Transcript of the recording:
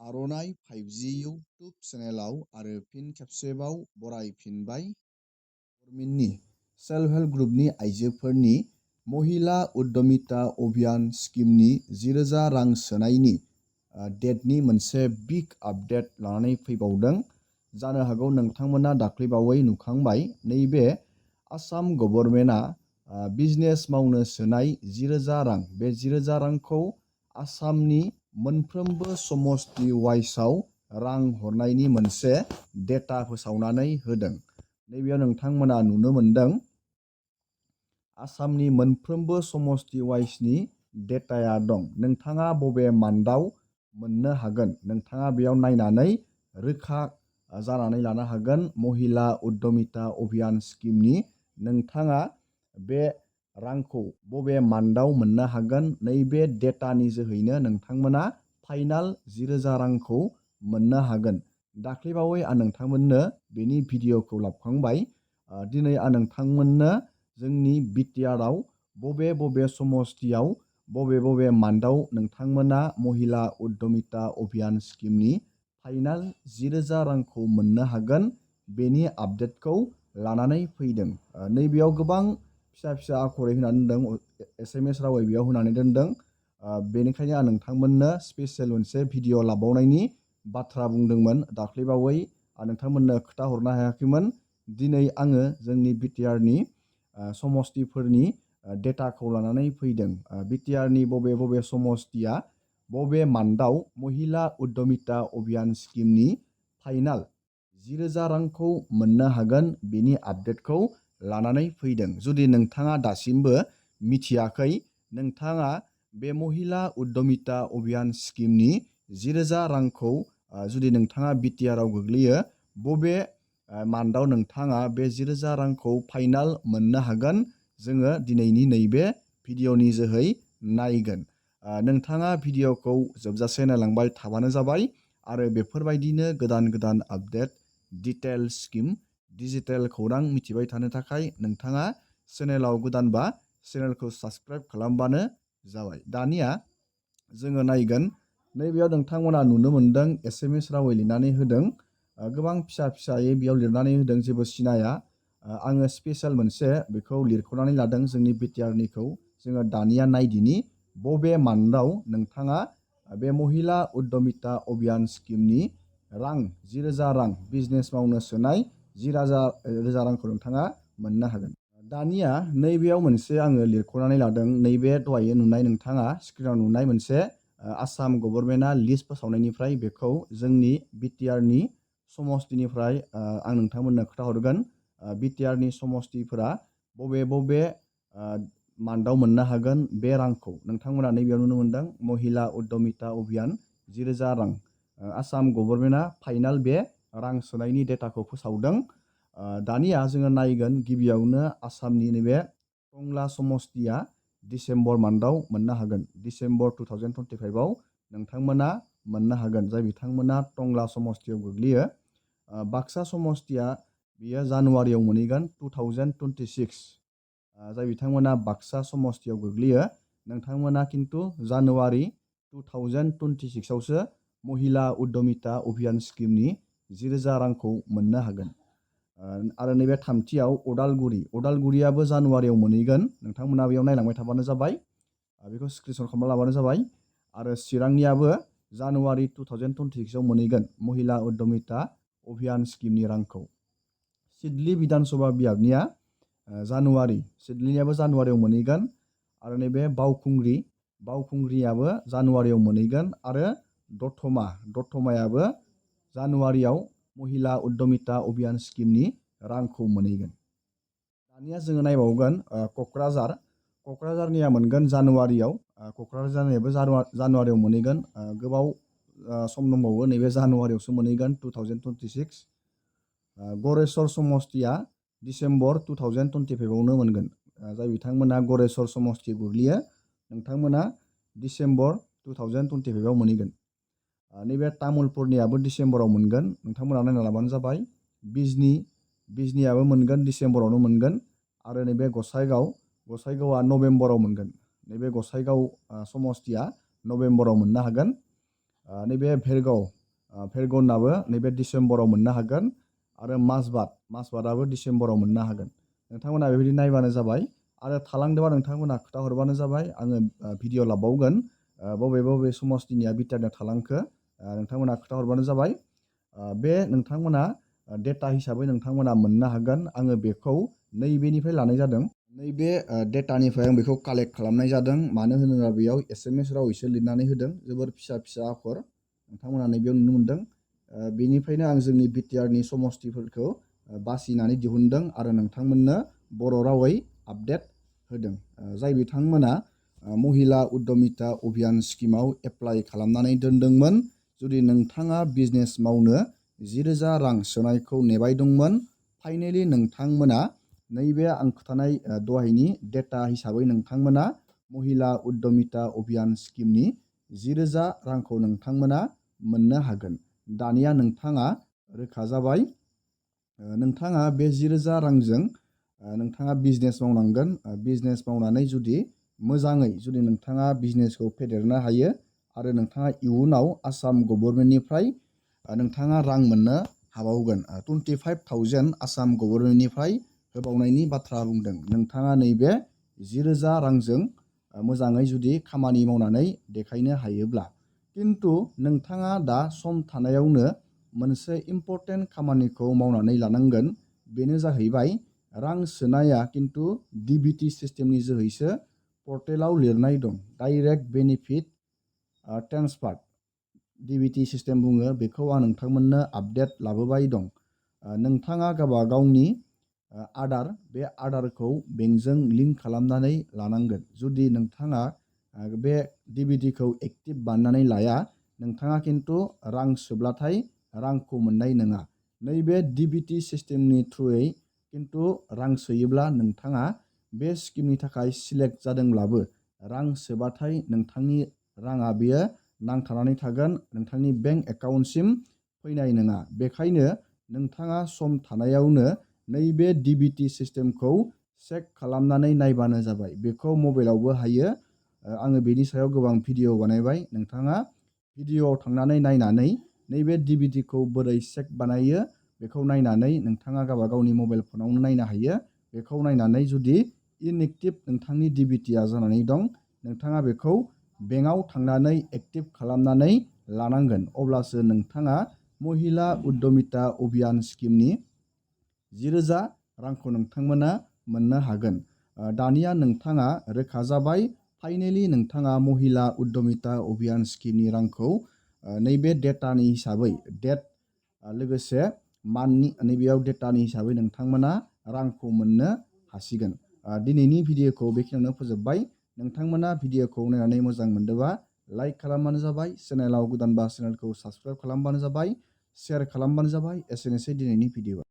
आर'नाइ 5G YouTube चेनेलाव आरो फिन खेबसेबाव बरायफिनबाय। गभर्नमेन्टनि सेल्फ हेल्प ग्रुपनि आइजोफोरनि महिला उद्यमिता अभियान स्किमनि 10,000 रां सोनायनि डेटनि मोनसे बिग आपडेट लानानै फैबावदों। जानो हागौ नोंथांमोना दाख्लैबावै नुखांबाय, नैबे आसाम गभर्नमेन्टआ बिजनेस मावनो सोनाय 10,000 रां, बे 10,000 रांखौ आसामनि मोनफ्रोमबो समस्ति वाइसआव रां हरनायनि मोनसे डेटा फोसावनानै होदों। नैबेयाव नोंथांमोना नुनो मोनदों आसामनि मोनफ्रोमबो समस्ति वाइसनि डेटाया दं। नोंथाङा बबे मान्थआव मोननो हागोन, नोंथाङा बेयाव नायनानै रोखा जानानै लानो हागोन। महिला उद्यमिता अभियान स्किमनि नोंथाङा बे रांखौ बबे मान्थआव मोननो हागोन, नैबे डेटानि जोहैनो नोंथांमोना फाइनाल 10,000 रांखौ मोननो हागोन। दाख्लैबावै आं नोंथांमोननो बेनि भिडिअखौ लाबोखांबाय। दिनै आं नोंथांमोननो जोंनि BTR आव बबे समस्तियाव बबे मान्थआव नोंथांमोना महिला उद्यमिता अभियान स्किमनि फाइनाल 10,000 रांखौ मोननो हागोन, बेनि आपडेटखौ लानानै फैदों। नैबेयाव गोबां फिसा फिसा आखरै होनानै दोनदों, SMS रावै बेयाव होनानै दोनदों। बेनिखायनो आं नोंथांमोननो स्पेसियेल मोनसे भिडिअ लाबावनायनि बाथ्रा बुंदोंमोन। दाख्लैबावै आं नोंथांमोननो खोथा हरनो हायाखैमोन। दिनै आङो जोंनि BTRनि समस्तिफोरनि डेटाखौ लानानै फैदों। BTRनि बबे समस्तिया बबे मान्थआव महिला उद्यमिता अभियान स्किमनि फाइनाल 10,000 रांखौ मोननो हागोन, बेनि आपडेटखौ लानानै फैदों। जुदि नोंथाङा दासिमबो मिथियाखै, नोंथाङा बे महिला उद्यमिता अभियान स्किमनि 10,000 रांखौ जुदि नोंथाङा BTR आव गोग्लैयो, बबे मान्थआव नोंथाङा बे 10,000 रांखौ फाइनाल मोननो हागोन, जोङो दिनैनि नैबे भिडिअनि जोहै नायगोन। नोंथाङा भिडिअखौ जोबजासे नायलांबाय थाबानो जाबाय आरो बेफोरबायदिनो गोदान आपडेट, डिटेल स्किम, डिजिटेल खौरां मिथिबाय थानो थाखाय नोंथाङा चेनेलाव गोदानबा चेनेलखौ साबस्क्राइब खालामबानो जाबाय। दानिया जोङो नायगोन। नैबेयाव नोंथांमोना नुनो मोनदों SMS रावै लिरनानै होदों। गोबां फिसायै बेयाव लिरनानै होदों, जेबो सिनाया। आङो स्पेसियेल मोनसे बेखौ लिरख'नानै लादों जोंनि BTRनिखौ। जोङो दानिया नायदिनि बबे मान्थआव नोंथाङा बे महिला उद्यमिता अभियान स्किमनि रां 10,000 रां बिजनेस मावनो सोनाय 10,000 रांखौ नोंथाङा मोननो हागोन। दानिया नैबेयाव मोनसे आङो लिरख'नानै लादों। नैबे दहायो नुनाय, नोंथाङा स्क्रिनाव नुनाय मोनसे आसाम गभर्नमेन्टआ लिस्ट फोसावनायनिफ्राय बेखौ जोंनि BTRनि समस्तिनिफ्राय आं नोंथांमोननो खोथा हरगोन। BTRनि समस्तिफोरा बबे मान्थआव मोननो हागोन बे रांखौ नोंथांमोना नैबेयाव नुनो मोनदों। महिला उद्यमिता अभियान 10,000 रां आसाम गभर्नमेन्टआ फाइनाल बे रां सोनायनि डेटाखौ फोसावदों। दानिया जोङो नायगोन। गिबियावनो आसामनि नैबे टंला समस्तिया डिसेम्बर मान्थआव मोननो हागोन। डिसेम्बर 2025 आव नोंथांमोना मोननो हागोन, जाय बिथांमोना टंला समस्तियाव गोग्लैयो। बाक्सा समस्तिया बियो जानुवारियाव मोनहैगोन 2026। जाय बिथांमोना बाक्सा समस्तियाव गोग्लैयो, नोंथांमोना खिन्थु जानुवारि 2026 आवसो महिला उद्यमिता अभियान स्किमनि 10,000 रांखौ मोननो हागोन। आरो नैबे थामथियाव उदालगुरियाबो जानुवारियाव मोनहैगोन। नोंथांमोना बेयाव नायलांबाय थाबानो जाबाय, बेखौ स्क्रिनशट खालामना लाबानो जाबाय। आरो चिरांनियाबो जानुवारि 2026 आव मोनहैगोन महिला उद्यमिता अभियान स्किमनि रांखौ। सिडली बिधानसभा बिभागनिया सिडलीनियाबो जानुवारियाव मोनहैगोन। आरो नैबे बावखुंग्रियाबो जानुवारियाव मोनहैगोन। आरो दतमायाबो जानुवारियाव महिला उद्यमिता अभियान स्किमनि रांखौ मोनहैगोन। दानिया जोङो नायबावगोन क'क्राझारनिया मोनगोन जानुवारियाव। क'क्राझारनियाबो जानुवारियाव मोनहैगोन। गोबाव सम दंबावो, नैबे जानुवारियावसो मोनहैगोन 2026। गरेस्वर समस्तिया डिसेम्बर 2025 आवनो मोनगोन। जाय बिथांमोना गरेस्वर समस्ति गोग्लैयो, नोंथांमोना डिसेम्बर 2025 आव मोनहैगोन। नैबे तामुलपुरनियाबो डिसेम्बराव मोनगोन, नोंथांमोना नायना लाबानो जाबाय। बिजनियाबो मोनगोन, डिसेम्बरावनो मोनगोन। आरो नैबे गसाइगावआ नभेम्बराव मोनगोन। नैबे गसाइगाव समस्तिया नभेम्बराव मोननो हागोन। नैबे भेरगनआबो नैबे डिसेम्बराव मोननो हागोन आरो माजबातआबो डिसेम्बराव मोननो हागोन। नोंथांमोना बेबायदि नायबानो जाबाय आरो थालांदोंबा नोंथांमोना खोथा हरबानो जाबाय। आङो भिडिअ लाबावगोन बबे समस्तिनिया बिटिआरनिया थालांखो नोंथांमोना खोथा हरबानो जाबाय। बे नोंथांमोना डेटा हिसाबै नोंथांमोना मोननो हागोन। आङो बेखौ नैबेनिफ्राय लानाय जादों। नैबे डेटानिफ्राय आं बेखौ कालेक्ट खालामनाय जादों। मानो होनोब्ला बेयाव SMS रावैसो लिरनानै होदों, जोबोर फिसा फिसा आखर नोंथांमोना नैबेयाव नुनो मोनदों। बेनिफ्रायनो आं जोंनि बिटिआरनि समस्तिफोरखौ बासिनानै दिहुनदों आरो नोंथांमोननो बर' रावै आपडेट होदों। जाय बिथांमोना महिला उद्यमिता अभियान स्किमाव एप्लाइ खालामनानै दोनदोंमोन। जुदि नोंथाङा बिजनेस मावनो 10,000 रां सोनायखौ नेबाय दंमोन, फाइनेलि नोंथांमोना नैबे आं खोथानाय दहायनि डेटा हिसाबै नोंथांमोना महिला उद्यमिता अभियान स्किमनि 10,000 रांखौ नोंथांमोना मोननो हागोन। दानिया नोंथाङा रोखा जाबाय। नोंथाङा बे 10,000 रांजों नोंथाङा बिजनेस मावनांगोन। बिजनेस मावनानै जुदि मोजाङै जुदि नोंथाङा बिजनेसखौ फेदेरनो हायो आरो नोंथाङा इयुनाव आसाम गभर्नमेन्टनिफ्राय नोंथाङा रां मोननो हाबावगोन। 25,000 आसाम गभर्नमेन्टनिफ्राय होबावनायनि बाथ्रा बुंदों। नोंथाङा नैबे 10,000 रांजों मोजाङै जुदि खामानि मावनानै देखायनो हायोब्ला। किन्तु नोंथाङा दा सम थानायावनो मोनसे इम्परटेन्ट खामानिखौ मावनानै लानांगोन। बेनो जाहैबाय रां सोनाया किन्तु DBT सिस्टेमनि जोहैसो पर्टेलाव लिरनाय दं। Direct benefit transfer DBT system बुङो। बेखौ आं नोंथांमोननो आपडेट लाबोबाय दं। नोंथाङा गावबा गावनि बे आदारखौ बेंकजों लिंक खालामनानै लानांगोन। जुदि नोंथाङा बे DBTखौ एक्टिभ बानायनानै लाया, नोंथाङा किन्तु रां सोब्लाथाय रांखौ मोननाय नङा। नैबे DBT सिस्टेमनि थ्रुयै किन्तु रां सोयोब्ला नोंथाङा बे स्किमनि थाखाय सिलेक्ट जादोंब्लाबो रां सोबाथाय नोंथांनि राङा बेयो नांथानानै थागोन, नोंथांनि बेंक एकाउन्टसिम फैनाय नङा। बेखायनो नोंथाङा सम थानायावनो नैबे DBT सिस्टेमखौ चेक खालामनानै नायबानो जाबाय। बेखौ मबाइलावबो हायो। आङो बेनि सायाव गोबां भिडिअ बानायबाय। नोंथाङा भिडिअआव थांनानै नायनानै नैबे DBTखौ बोरै चेक बानायो बेखौ नायनानै नोंथाङा गावबा गावनि मबाइल फनावनो नायनो हायो। बेखौ नायनानै जुदि इनएक्टिभ नोंथांनि DBTआ जानानै दं, नोंथाङा बेखौ बेंकआव थांनानै एक्टिभ खालामनानै लानांगोन। अब्लासो नोंथाङा महिला उद्यमिता अभियान स्किमनि 10,000 रांखौ नोंथांमोना मोननो हागोन। दानिया नोंथाङा रोखा जाबाय। फाइनेलि नोंथाङा महिला उद्यमिता अभियान स्किमनि रांखौ नैबे डेटानि हिसाबै लोगोसे मान्थनि नैबेयाव डेटानि हिसाबै नोंथांमोना रांखौ मोननो हासिगोन। दिनैनि भिडिअखौ बेखिनियावनो फोजोबबाय। नोंथांमोना भिडिअखौ नायनानै मोजां मोनदोंबा लाइक खालामबानो जाबाय। चेनेलाव गोदानबा चेनेलखौ साबस्क्राइब खालामबानो जाबाय। शेयार खालामबानो जाबाय। एसेनोसै दिनैनि भिडिअ।